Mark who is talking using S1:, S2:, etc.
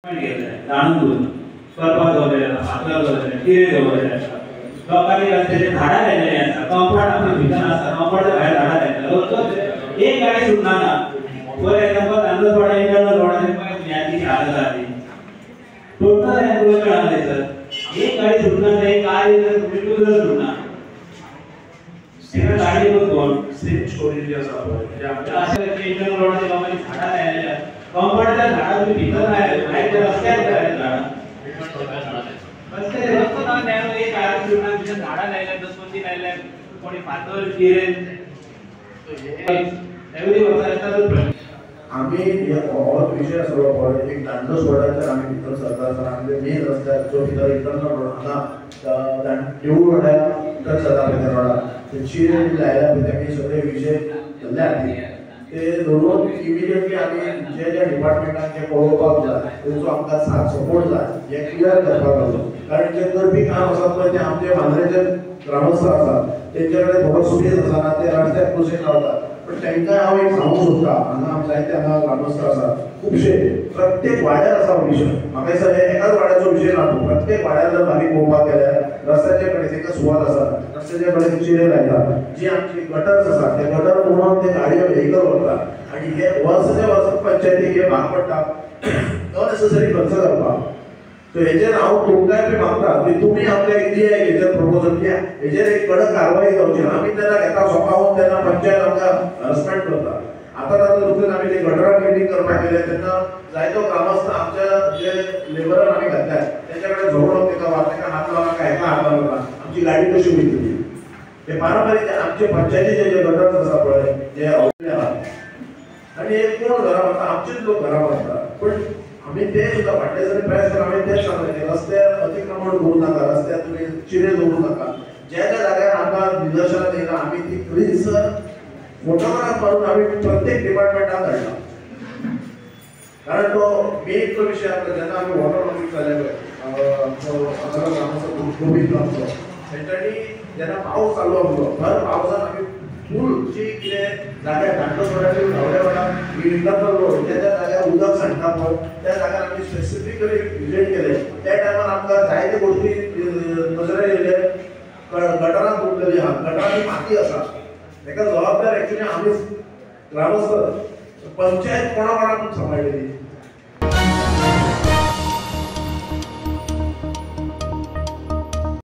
S1: जाणून बुजून करपा दवरलेले आसा, फातर दवरलेले, कितें दवरलेले आसा, लोकांनी रस्त्याचेर झाडां लायलेली आसा, कंपाउंड आमच्या भितर आसा, कंपाउंडच्या भायर झाडां लायल्या, रोजचोच एक गाडी सुटना ना. फॉर एक्झाम्पल दांडोस वाडा इंटरनल रोडाचेर पळय हालत आसा ती टोटल एन्क्रोचमेंट आसा थंयसर, एक गाडी सुटना, एक कार टू व्हिलर सुटना, गाडी कोण
S2: स्लिप कोरिल्ली आसा पळय
S1: अशें इंटरनल रोडाचेर लोकांनी झाडां लायलेली आसा, कंपाउंडाच्या झाडां तुमी भितर लायले, भायर रस्त्यार लायले झाडां, रस्त्यार रस्तो ना नॅरो, एक गाडी सुटना, भितर झाडां लायल्या, दसवंती लायल्या, कोणी फातर चिरे एवरी वर्सा येतातच प्रश्न.
S3: आमी हो विशय आसलो पळय एक दांडोस रोडाचेर आमी भितर सरता आसतना आमचे मेन रस्त्यार जो भितर इंटरनल रोड हांगा देवूळ रोडार भितर सरता पळय त्या रोडार ते चिरे बी लायल्या पळय तेमी सगळे विशय धरले आमी ते धरून इमिडिएटली आमी जे ज्या डिपार्टमेंटान जे पळोवपाक जाय तेंचो आमकां साथ सपोर्ट जाय हें क्लियर करपाक लागलो. कारण जे करपी काम आसा पळय ते आमचे मांद्रेचे ग्रामस्थ आसात तेंचे कडेन थोडो स्पेस आसा ते रस्त्याक कुशीक रावतात. पण तांकां हांव एक सांगूंक सोदता, हांगा आमच्या जायते हांगा ग्रामस्थ आसात खुबशे, प्रत्येक वाड्यार आसा विशय, म्हाका दिसता हे एकाच वाड्याचो विशय ना तो, प्रत्येक वाड्यार जर बारीक पळोवपाक गेल्यार रस्त्याचे कडेन तांकां सुवात आसा, रस्त्याच्या कडेन चिरे लायतात, जी आमची गटर्स आसा ते गटर म्हणून ते गाडयो व्हेकल व्हरतात आनी हे वर्साच्या वर्सा पंचायतीक हे भाग पडटा अननेसेसरी खर्च करपाक. सो हेजेर हांव तुमकांय बी मागता की तुमी आपल्या एक दिया हेजेर प्रपोजल की हेजेर एक कडक कारवाई जावची. आमी तेन्ना घेता सोंपावन तेन्ना पंचायत आमकां हरसमेंट करता. आतां आतां नुकतेच आमी ते गटरां क्लिनींग करपाक गेले तेन्ना जायतो ग्रामस्थ आमच्या जे लेबरान आमी घातल्यात तेंच्या कडेन झगडोन तेका वा तेका हात लावं नाका, हेका हात लावं नाका, आमची गाडी कशी वयतली. ते पारंपारीक आमचे पंचायतीचे जे गटर्स आसा पळय जे आहा आनी एक कोण घरां बांदता, आमचेच लोक घरां बांदता, पण आमी ते सुद्दां फाटल्या दिसांनी प्रेस करून आमी तेच सांगलें की रस्त्यार अतिक्रमण करूं नाका, रस्त्यार तुमी चिरे दवरूं नाका. ज्या ज्या जाग्यार आमकां निदर्शनां येयला आमी ती थंयसर फोटोग्राफ मारून आमी प्रत्येक डिपार्टमेंटाक धाडला. कारण तो मेन तो विशय आसलो जेन्ना आमी वॉटर लॉगिंग जाले पळय आमचो हांगा ग्रामस्थ गोबींद आमचो तेंच्यांनी जेन्ना पावस चालू आसलो भर पावसान आमी फूल जी कितें जाग्यार दांडोस रोडार धावड्या वाड्यार इंटरनल रोड ज्या ज्या जाग्यार उदक सांडटा पळय त्या जाग्यार आमी स्पेसिफिकली विजीट केले. त्या टायमार आमकां जायते गोश्टी नजरे येयले, गटरां तुटलेली आहा, गटरांनी माती आसा, तेका जबाबदार एक्चुली आमीच ग्रामस्थ. पंचायत कोणा कोणाक सांबाळलेली